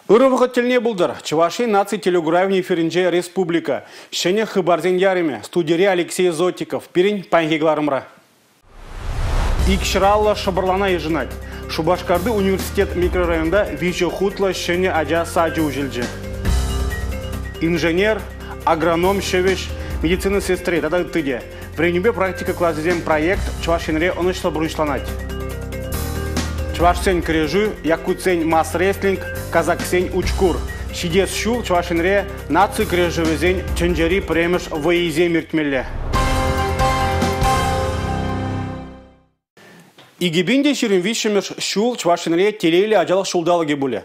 Ырӑ вӑхӑт тӗлне пултӑр. Чӑваш Ен наци телекуравӗн эфирӗнче республика. Ҫӗнӗ хыпарсен ярӑмӗ. Студире Алексей Зотиков. Пирӗн паянхи кӑларӑмра. Икҫыраллӑ шӑпӑрлана йышӑнать. Шупашкарти университет микрорайонта виҫӗ хутлӑ ҫӗнӗ ача сачӗ уҫӑлчӗ. Инженер, агроном, ҫӗвӗҫ, медицина сестри тата ытти те. Вӗренӳпе практика класӗсен проект Чӑваш Енре ӑнӑҫлӑ пурнӑҫланать. Чӑвашсен кӗрешӳ, якутсен мас-рестлинг, казаксен учкур. Ҫитес ҫул Чӑваш Енре наци кӗрешӗвӗсен тӗнчери пӗрремӗш вӑййисем иртмелле. 2023 ҫул Чӑваш Енре телейлӗ ачалӑх ҫулталӑкӗ пулӗ.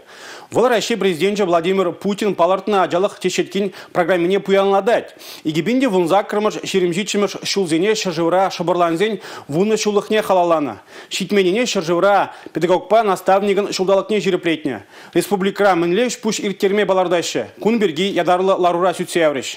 Вӑл Раҫҫей Президенчӗ Владимир Путин палӑртнӑ ачалӑх теҫеткин программине пуянлатать. 2018-мӗш 27-мӗш ҫулсене ҫӗршывра шӑпӑрлансен вунӑ ҫуллӑхне халалланӑ. Ҫитменнине ҫӗршывра педагогпа наставникӑн ҫулталӑкне ҫирӗплетнӗ. Республикӑра мӗнле ӗҫ-пуҫ ирттерме палӑртаҫҫӗ? Кун пирки ятарлӑ ларура сӳтсе яврӗҫ.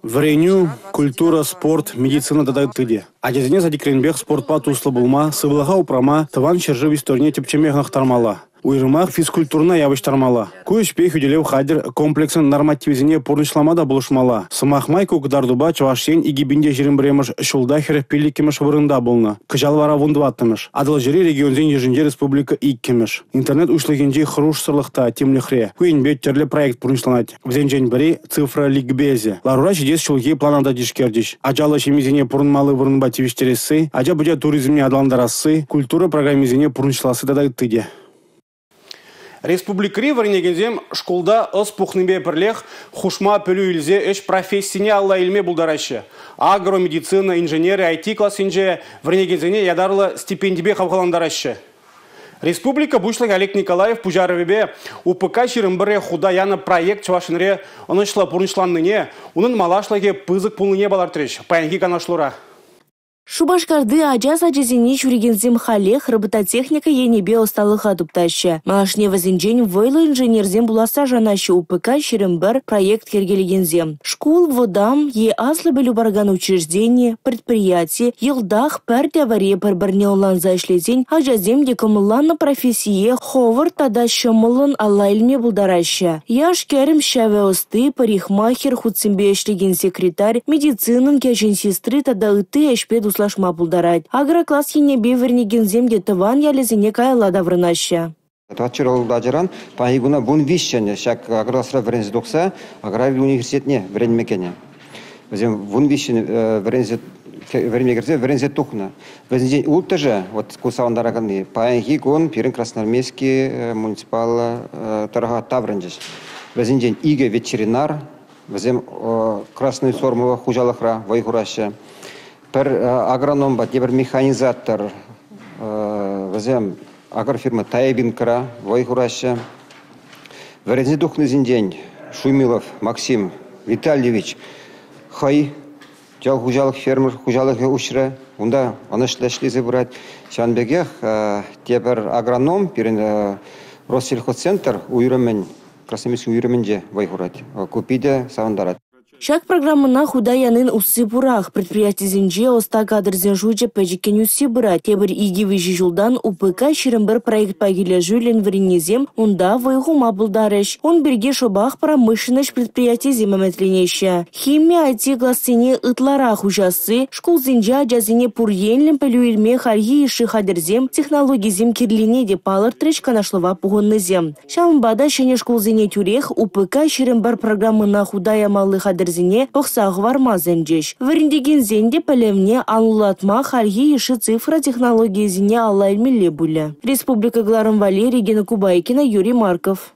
Вӗренӳ, культура, спорт, медицина тата ытти те. Ачасене садикренпех спортпа туслӑ пулма, сывлӑха упрама, тӑван ҫӗршыв историне тӗпчеме хӑнӑхтармалла. Уйрӑмах физкультурӑна явӑҫтармалла. Ку ӗҫпе хӳтӗлев хатӗр комплексӗн нормативӗсене пурнӑҫлама та пулӑшмалла. Сӑмах май, ку кӑтартупа Чӑваш Ен 2021-мӗш ҫулта 45-мӗш вырӑнта пулнӑ. Кӑҫал вара 14-мӗш. Атӑлҫири регионсен йышӗнче республика 2-мӗш. Интернет уҫлӑхӗнчи хӑрушсӑрлӑх та тимлӗхре. Ку енпе тӗрлӗ проект пурнӑҫланать. Вӗсенчен пӗри – цифра ликбезӗ. Ларура ҫитес ҫулхи плана та тишкерчӗҫ. Ачаллӑ ҫемьесене пурӑнмалли вырӑнпа тивӗҫтересси, ача-пӑча туризмне аталантарасси, культура программисене пурнӑҫласси тата ытти те. Республикӑри вӗренекенсем шкулта ӑс пухнипе пӗрлех хушма пӗлӳ илсе ӗҫ профессине алла илме пултараҫҫӗ. Агро, медицина, инженери, IT классенче вӗренекенсене ятарлӑ стипендипе хавхалантараҫҫӗ. Республика Пуҫлӑхӗ Олег Николаев пуҫарӑвӗпе УПК 21 хута янӑ проект Чӑваш Енре ӑнӑҫлӑ пурнӑҫланнине, унӑн малашлӑхӗ пысӑк пулнине палӑртрӗҫ паянхи канашлура. Шупашкарти ача сачӗсене ҫӳрекенсем халех робототехника енӗпе ӑсталӑха туптаҫҫӗ. Малашне вӗсенчен вӑйлӑ инженерсем пуласса шанаҫҫӗ УПК 21 проект йӗркелекенсем. Шкул, вӑтам е аслӑ пӗлӳ паракан учреждени, предприяти йӑлтах пӗр тӗвӗре пӗр-пӗрне ӑнланса ӗҫлесен ачасем те кӑмӑлланӑ профессие хӑвӑрт тата ҫӑмӑллӑн алла илме пултараҫҫӗ. Яш-кӗрӗм ҫӗвӗ ӑсти, парикмахер, хутсемпе ӗҫлекен секретарь, медицинӑн кӗҫӗн сестри тата ытти ӗҫпе туслашма пултарать. Агрокласс енӗпе вӗренекенсем те тӑван ялӗсене каялла таврӑнаҫҫӗ. 400 ачаран паянхи куна 13-ӗн ҫак агрокласра вӗренсе тухса аграри университетне вӗренме кӗнӗ. Вӗсем 13-ӗн вӗренсе вӗренме кӗрсе вӗренсе тухнӑ. Вӗсенчен улттӑшӗ, вот ку савӑнтараканни, паянхи кун пирӗн Красноармейски муниципаллӑ тӑрӑха таврӑнчӗҫ. Вӗсенчен икӗ ветеринар, вӗсем Красное Сормово хуҫалӑхра вӑй хураҫҫӗ. Пӗр агрономпа тепӗр механизатор, вӗсем агрофирма Таябинкӑра вӑй хураҫҫӗ. Вӗренсе тухнисенчен Шумилов Максим Витальевич хӑй ял хуҫалӑх фермер хуҫалӑхӗ уҫрӗ. Унта ӑнӑҫлӑ ӗҫлесе пырать. Ҫавӑн пекех тепӗр агроном пирӗн Россельхозцентр уйрӑмӗн, Красноармейски уйрӑмӗнче вӑй хурать. Ку питӗ савӑнтарать. Ҫак программӑна хута янин усси пурах. Предприятисенче ӑста кадрсен шучӗ пӗчӗккӗн ӳссе пырать. Тепӗр 2-3 ҫултан УПК 21 проектпа килӗшӳллӗн вӗреннисем унта вӑй хума пултарӗҫ. Ун пирки шӑпах промышленноҫ предприятийӗсем ӗмӗтленеҫҫӗ. Хими IT классене ытларах уҫасси, шкулсенче ачасене пур енлӗн пӗлӳ илме хальхи йышши хатӗрсем, технологисем кирлине те палӑртрӗҫ канашлӑва пухӑннисем. Ҫавӑнпа та ҫӗнӗ шкулсене тӳрех УПК 21 программӑна хута ямалли хатӗрсене пӑхса хӑварма сӗнчӗҫ. Вӗрентекенсен те пӗлӗвне анлӑлатма хальхи йышши цифра технологийӗсене алла илмелле пулӗ. Республика кӑларӑм валли Регина Кубайкина, Юрий Марков.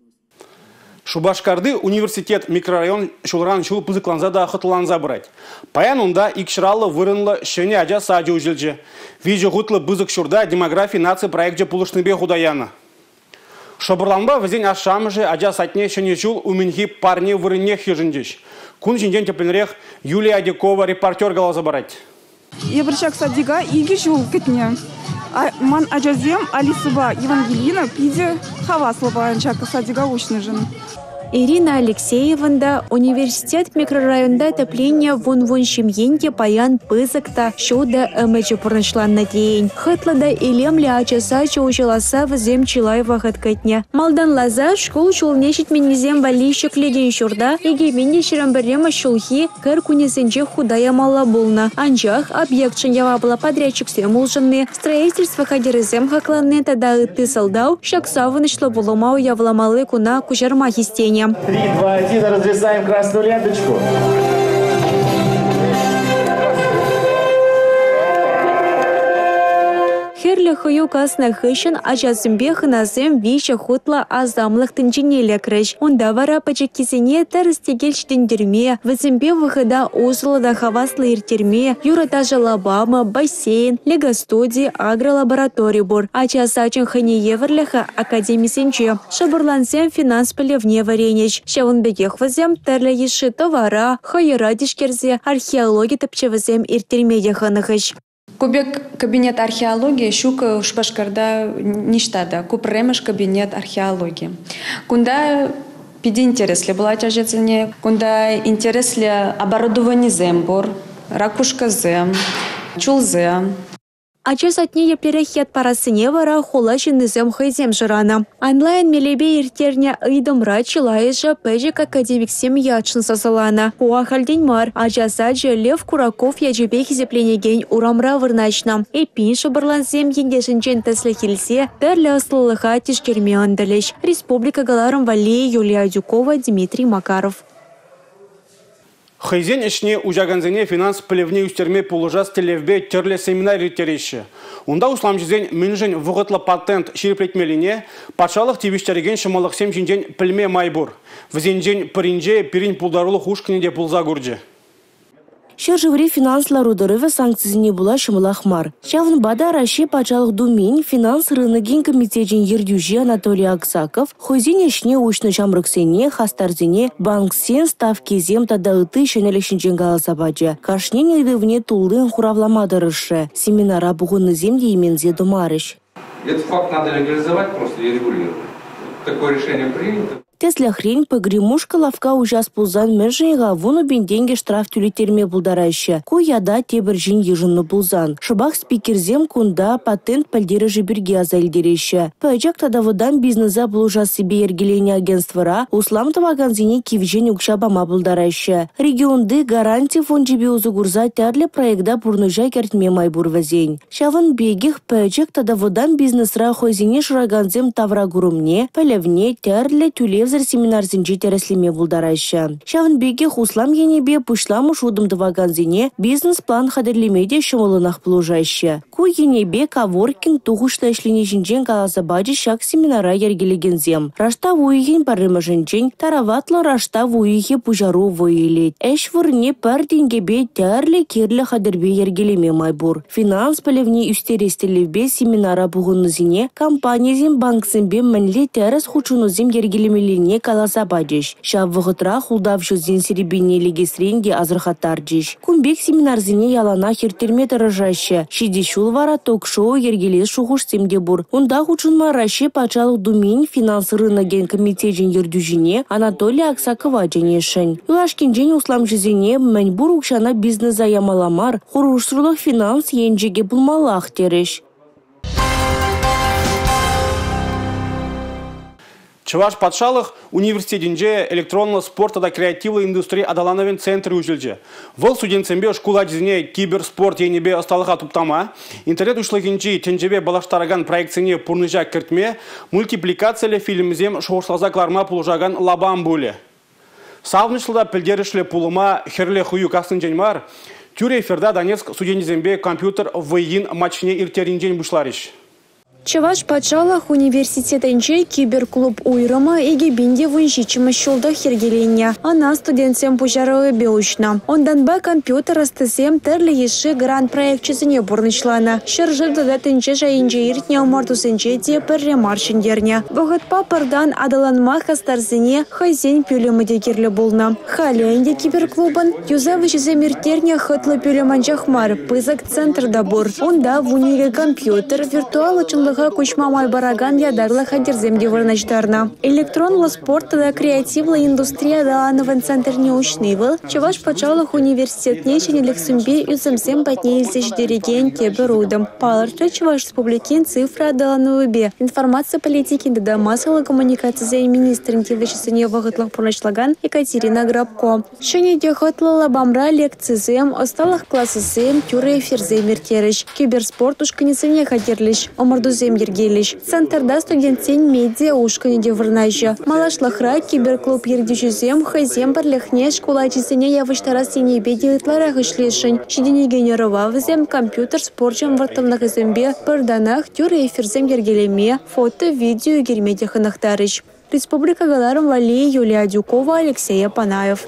Шупашкарти университет микрорайон ҫулран ҫул пысӑкланса та хӑтланса пырать. Паян унта икҫыраллӑ вырӑнлӑ ҫӗнӗ ача сачӗ уҫӑлчӗ. Виҫӗ хутлӑ пысӑк ҫурта демографи наци проекчӗ пулӑшнипе хута янӑ. Шӑпӑрланпа вӗсен ашшӗ-амӑшӗ ача садне Ҫӗнӗ ҫул умӗнхи парне вырӑннех йышӑнчӗҫ. Кун ҫинчен тӗплӗнрех Юлия Адюкова репортер каласа парать. Эпир ҫак садика 2 ҫул кӗтнӗ. Ман ачасем Алисӑпа Евангелина питӗ хаваслӑ паян ҫак садика уҫнӑшӑн. Ирина Алексееван та университет микрорайонта тӗпленнӗ вун-вун ҫемьен те паян пысӑк та ҫутӑ ӗмӗчӗ пурнӑҫланнӑ тейӗн. Хӑтлӑ та илемлӗ ача сачӗ уҫӑласса вӗсем чылай вӑхӑт кӗтнӗ. Малтанласа шкул ҫулне ҫитменнисем валли ҫӗклекен ҫурта 2021-мӗш ҫулхи кӗр кунӗсенче хута ямалла пулнӑ. Анчах объектшӑн яваплӑ подрядчиксем улшӑнни, строительство хатӗрӗсем хакланни тата ытти сӑлтав ҫак савӑнӑҫлӑ пулӑма уявламалли куна куҫарма хистенӗ. 3, 2, 1, разрезаем красную ленточку. Хӗрлӗ хӑю каснӑ хыҫҫӑн ачасемпе хӑнасем виҫӗ хутлӑ асамлӑх тӗнчине лекрӗҫ. Унта вара пӗчӗккисене тӗрӗс-тӗкел ҫитӗнтерме, вӗсемпе вӑхӑта усӑллӑ та хаваслӑ ирттерме, юрӑ-ташӑ лапамӗ, бассейн, лего-студи, агролаборатори пур. Ача сачӗн хӑйне евӗрлӗхӗ академисенче. Шӑпӑрлансем финанс пӗлӗвне вӗренӗҫ. Ҫавӑн пекех вӗсем тӗрлӗ йышши тӑвара, хӑйӑра тишкерсе археологи тӗпчевӗсем ирттерме те хӑнӑхӗҫ. Ку пек кабинет археологи ҫук Шупашкарта ниҫта та. Ку пӗрремӗш кабинет археологи. Кунта питӗ интереслӗ пулать ачасене. Кунта интереслӗ оборудованисем пур, ракушкӑсем, чулсем. Ача садне еплерех ят парассине вара хула ҫыннисем хӑйсем шыранӑ. Онлайн мелӗпе ирттернӗ ыйтӑмра чылайӑшӗ пӗчӗк академиксем ятшӑн сасӑланӑ. Ку ахальтен мар. Ача сачӗ Лев Кураков ячӗпе хисепленекен урамра вырнаҫнӑ. Эппин, шӑпӑрлансем ентешӗнчен тӗслӗх илсе тӗрлӗ ӑслӑлӑха тишкерме ӑнтӑлӗҫ. Республика кӑларӑм валли Юлия Адюкова, Дмитрий Макаров. Хӑйсен ӗҫне уҫакансене финанс пӗлӗвне ӳстерме пулӑшас тӗллевпе тӗрлӗ семинар ирттереҫҫӗ. Унта усламҫӑсен мӗншӗн вӑхӑтлӑ патент ҫирӗплетмеллине, патшалӑх тивӗҫтерекен ҫӑмӑллӑхсем ҫинчен пӗлме май пур. Вӗсенчен пӗринче пирӗн пултарулӑх ушкӑнӗ те пулса курчӗ. Ҫӗршыври финанс лару-тӑрӑвӗ санкцисене пула ҫӑмӑлах мар. Ҫавӑнпа та Раҫҫей Патшалӑх Думин финанс рынокӗн комитечӗн ертӳҫи Анатолий Аксаков хӑйсен ӗҫне уҫнӑ ҫамрӑксене, хастарсене банксен ставкисем тата ытти ҫӗнӗлӗх ҫинчен каласа пачӗ. Кашнин ыйтӑвне туллин хуравлама тӑрӑшрӗ. Семинара пухӑннисем те именсе тӑмарӗҫ. Этот факт надо легализовать просто и регулировать. Такое решение принято. Тӗслӗхрен, погремушка лавкка уҫас пулсан мӗншӗн-ха 10 000 тенкӗ штраф тӳлеттерме пултараҫҫӗ? Ку ята тепӗр ҫын йышӑннӑ пулсан. Шӑпах спикерсем кунта патент пӗлтерӗшӗ пирки аса илтереҫҫӗ. Пӗчӗк тата вӑтам бизнеса пулӑшассипе йӗркеленӗ агентствӑра услам тӑвакансене кивҫен укҫа пама пултараҫҫӗ. Регионти гаранти фончӗпе усӑ курса тӗрлӗ проекта пурнӑҫа кӗртме май пур вӗсен. Ҫавӑн пекех пӗчӗк тата вӑтам бизнесра хӑйсене шыракансем тавра курӑмне, пӗлӗвне тӗрлӗ тӳлевсӗр семинарсенче тӗрӗслеме пултараҫҫӗ. Ҫавӑн пекех услам енӗпе пуҫламӑш утӑм тӑвакансене бизнес-план хатӗрлеме те ҫӑмӑллӑнах пулӑшаҫҫӗ. Ку енӗпе коворкинг тухӑҫлӑ ӗҫлени ҫинчен каласа пачӗҫ ҫак семинара йӗркелекенсем. Раштав уйӑхӗн пӗрремӗшӗнчен тараватлӑ раштав уйӑхӗ пуҫару вӑй илет. Ӗҫ вырӑнне пӗр тенкӗпе тӗрлӗ кирлӗ хатӗрпе йӗркелеме май пур. Финанс пӗлӗвне ӳстерес тӗллевпе семинара пухӑннисене компанисем банксемпе мӗнле тӗрӗс хутшӑнусем йӗркелемеллине каласа пачӗҫ. Ҫав вӑхӑтрах ултавҫӑсен серепине лекесрен те асӑрхаттарчӗҫ. Кун пек семинарсене яланах ирттерме тӑрӑшаҫҫӗ. Ҫитес ҫул вара ток-шоу йӗркелес шухӑшсем те пур. Унта хутшӑнма Раҫҫей Патшалӑх Думин финанс рынокӗн комитечӗн ертӳҫине Анатолий Аксакова чӗнесшӗн. Юлашкинчен усламҫӑсене мӗн пур укҫана бизнеса ямалла мар, хӑрушсӑрлӑх финанс енчӗкӗ пулмаллах терӗҫ. Чӑваш патшалӑх университетӗнче электронлӑ спорт тата креативлӑ индустри аталанӑвӗн центрӗ уҫӑлчӗ. Вӑл студентсемпе шкул ачисене киберспорт енӗпе ӑсталӑха туптама, интернет уҫлӑхӗнчи тӗнчепе паллаштаракан проектсене пурнӑҫа кӗртме, мультипликациллӗ фильмсем шухӑшласа кӑларма пулӑшакан лапам пулӗ. Савӑнӑҫлӑ та пӗлтерӗшлӗ пулӑма хӗрлӗ хӑю каснинчен мар, тӳрӗ эфирта Донецк студенчӗсемпе компьютер вӑййин матчне ирттернинчен пуҫларӗҫ. Чӑваш патшалӑх университетӗнче киберклуб уйрӑмӗ 2017-мӗш ҫултах йӗркеленнӗ. Ӑна студентсен пуҫарӑвӗпе уҫнӑ. Унтанпа компьютер ӑстисем тӗрлӗ йышши грант проекчӗсене пурнӑҫланӑ. Ҫӗршыв тата тӗнче шайӗнче иртнӗ ӑмӑртусенче те пӗрре мар ҫӗнтернӗ. Вӑхӑтпа пӗр тан аталанма хастарсене хӑйсен пӳлӗмӗ те кирлӗ пулнӑ. Халӗ ӗнтӗ киберклубӑн юсав ӗҫӗсем ирттернӗ хӑтлӑ пӳлӗм анчах мар, пысӑк центр та пур. Унта 12 компьютер, виртуаллӑ чӑнлӑхри уҫлӑха куҫма май паракан ятарлӑ хатӗрсем те вырнаҫтарнӑ. Электронлӑ спорт тата креативлӑ индустри аталанӑвӗн центрне уҫни вӑл – Чӑваш патшалӑх университетне ҫӗнӗлӗхсемпе ӳсӗмсем патне илсе ҫитерекен тепӗр утӑм, палӑртрӗ Чӑваш Республикин цифра аталанӑвӗпе информаци политикин тата массӑллӑ коммуникацисен министрӗн тивӗҫӗсене вӑхӑтлӑх пурнӑҫлакан Екатерина Грабко. Ҫӗнӗ те хӑтлӑ лапамра лекцисем, ӑсталӑх класӗсем, тӳрӗ эфирсем ирттерӗҫ, киберспорт ушкӑнӗсене хатӗрлӗҫ, ӑмӑртусем йӗркелӗҫ. Центрта студентсен медиа-ушкӑнӗ те вырнаҫӗ. Малашлӑхра киберклуб ертӳҫисем хӑйсен пӗрлӗхне шкул ачисене явӑҫтарас енӗпе те ытларах ӗҫлесшӗн. Ҫитӗнекен ӑрӑва вӗсем компьютер спорчӗн вӑрттӑнлӑхӗсемпе пӗр танах тӳрӗ эфирсем йӗркелеме, фото, видео ӳкерме те хӑнӑхтарӗҫ. Республика кӑларӑм валли Юлия Адюкова, Алексей Апанаев.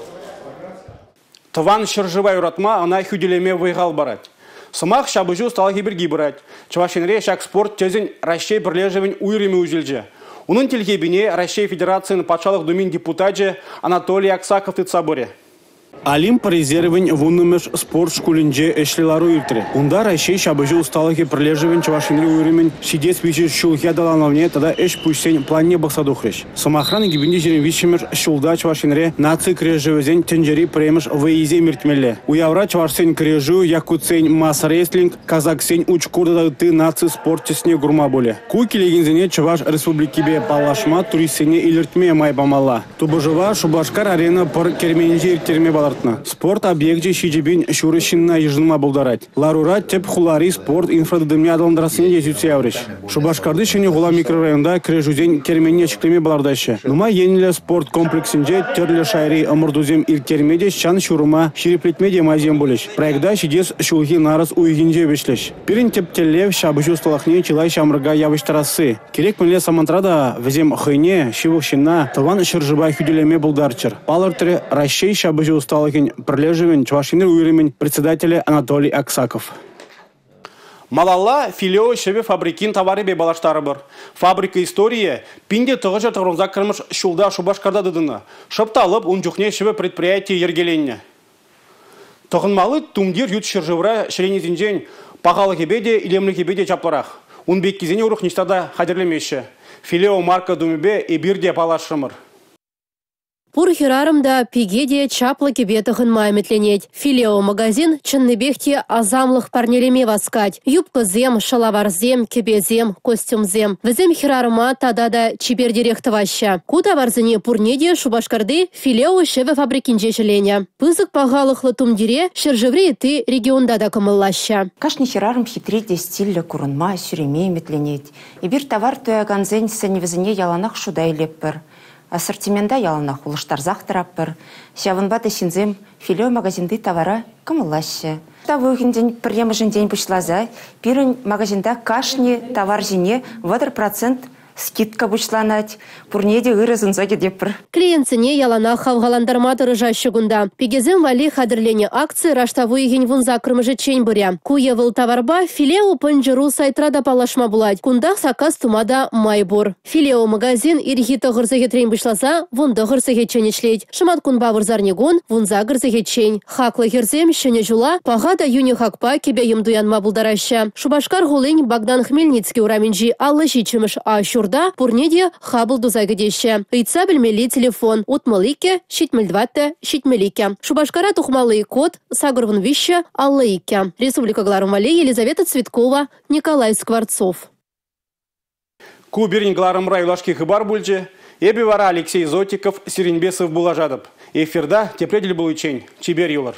Тӑван ҫӗршыва юратма, ӑна хӳтӗлеме вӑй-хал парать. Сӑмах ҫапӑҫу ӑсталӑхӗ пирки пырать. Чӑваш Енре ҫак спорт тӗсӗн Раҫҫей пӗрлешӗвӗн уйрӑмӗ уҫӑлчӗ. Унӑн тилхепине Раҫҫей Федерацийӗн Патшалӑх Думин депутачӗ Анатолий Аксаков тытса пырӗ. Олимп резервӗн 10-мӗш спорт шкулӗнче ӗҫлӗ лару иртрӗ. Унта Раҫҫей ҫапӑҫу ӑсталӑхӗ пӗрлешӗвӗн Чӑваш Енри уйрӑмӗн ҫитес виҫӗ ҫулхи аталанӑвне тата ӗҫ-пуҫсен планне пӑхса тухрӗҫ. Сӑмахран, 2023-мӗш ҫулта Чӑваш Енре наци кӗрешӗвӗсен тӗнчери пӗрремӗш вӑййисем иртмелле. Уявра чӑвашсен кӗрешӳ, якутсен мас-рестлинг, казаксен учкур тата ытти наци спорт тӗсне курма пулӗ. Ку килекенсене Чӑваш Республикипе паллашма, туристсене илӗртме май памалла. Тупӑшӑва Шупашкар-Арена пӑр керменӗнче ирттерме палӑртнӑ. Спорт объекчӗ 7,5 ҫынна йышӑнма пултарать. Ларура тӗп хулари спорт инфратытӑмне аталантарассине те сӳтсе яврӗҫ. Шупашкарти Ҫӗнӗ хула микрорайонта кӗрешӳсен керменне ҫӗклеме палӑртаҫҫӗ. Нумай енлӗ спорт комплексӗнче тӗрлӗ шайри ӑмӑртусем ирттерме те ҫан-ҫурӑма ҫирӗплетме те майсем пулӗҫ. Проекта ҫитес ҫулхи нарӑс уйӑхӗнче вӗҫлӗҫ. Пирӗн тӗп тӗллев – ҫапӑҫу ӑсталӑхне чылай ҫамрӑка явӑҫтарасси. Кирек мӗнле самантра та вӗсем хӑйне, ҫывӑх ҫынна, тӑван ҫӗршыва хӳтӗлеме пултарччӑр, палӑртрӗ Раҫҫей ҫапӑҫу ӑсталӑхӗн пӗрлешӗвӗн Чӑваш Енри уйрӑмӗн председателӗ Анатолий Аксаков. Малалла Филео ҫӗвӗ фабрикин таварӗпе паллаштарӑпӑр. Фабрика историйӗ 1998-мӗш ҫулта Шупашкарта тытӑннӑ. Шӑп та лӑп ун чухне ҫӗвӗ предприятийӗ йӗркеленнӗ. Тӑхӑнмалли тумтир ют ҫӗршывра ҫӗленисенчен пахалӑхӗпе те, илемлӗхӗпе те чаплӑрах. Ун пеккисене урӑх ниҫта та хатӗрлемеҫҫӗ. Филео марка тумӗпе эпир те паллашрӑмӑр. Пур хӗрарӑм та, пике те чаплӑ кӗпе тӑхӑнма ӗмӗтленет. Филео магазин чӑннипех те асамлӑх парнелеме васкать. Юбкӑсем, шӑлаварсем, кӗпесем, костюмсем. Вӗсем хӗрарӑма тата та чипертерех тӑваҫҫӗ. Ку таварсене пурне те Шупашкарти Филео ҫӗвӗ фабрикинче ҫӗленӗ. Пысӑк пахалӑхлӑ тумтире ҫӗршыври ытти регионта та кӑмӑллаҫҫӗ. Кашни хӗрарӑм хитре те стильлӗ курӑнма, ҫӳреме ӗмӗтленет. Эпир тавар туякансен сӗнӗвӗсене яланах шута илетпӗр. Ассортимента яланах улӑштарсах тӑратпӑр. Ҫавӑнпа та ҫынсем Филео магазинти тавара кӑмӑллаҫҫӗ. Тав уйӑхӗнчен пӗрремӗшӗнчен пуҫласа пирӗн магазинта кашни тавар ҫине 30% скидка пуҫланать. Пурне те ырӑ сунса кӗтетпӗр. Клиентсене яланах хавхалантарма тӑрӑшаҫҫӗ кунта. Пикесем валли хатӗрленӗ акци раштав уйӑхӗн 18-мӗшӗччен пырӗ. Ку е вӑл таварпа Филео пӑнчӑру сайтра та паллашма пулать. Кунтах саккас тума та май пур. Филео магазин ирхи 9 сехетрен пуҫласа 19 сехетчен ӗҫлет. Шӑматкунпа вырсарникун 18 сехетчен. Хаклӑ хӗрсем ҫӗнӗ ҫула паха та йӳнӗ хакпа кӗпе-йӗм туянма пултараҫҫӗ. Шупашкар хулин Богдан Хмельницкий урамӗнчи 57-мӗш А ҫурта пурне те хапӑл туса кӗтеҫҫӗ. Ыйтса пӗлмелли телефон 62 74 72. Шупашкара тухмалли код 83 52. Республика кӑларӑм валли Елизавета Цветкова, Николай Скворцов. Ку пирӗн кӑларӑмра юлашки хыпар пулчӗ. Эпӗ вара Алексей Зотиков сирӗнпе сывпуллашатӑп. Эфирта тепре тӗл пуличчен чипер юлӑр.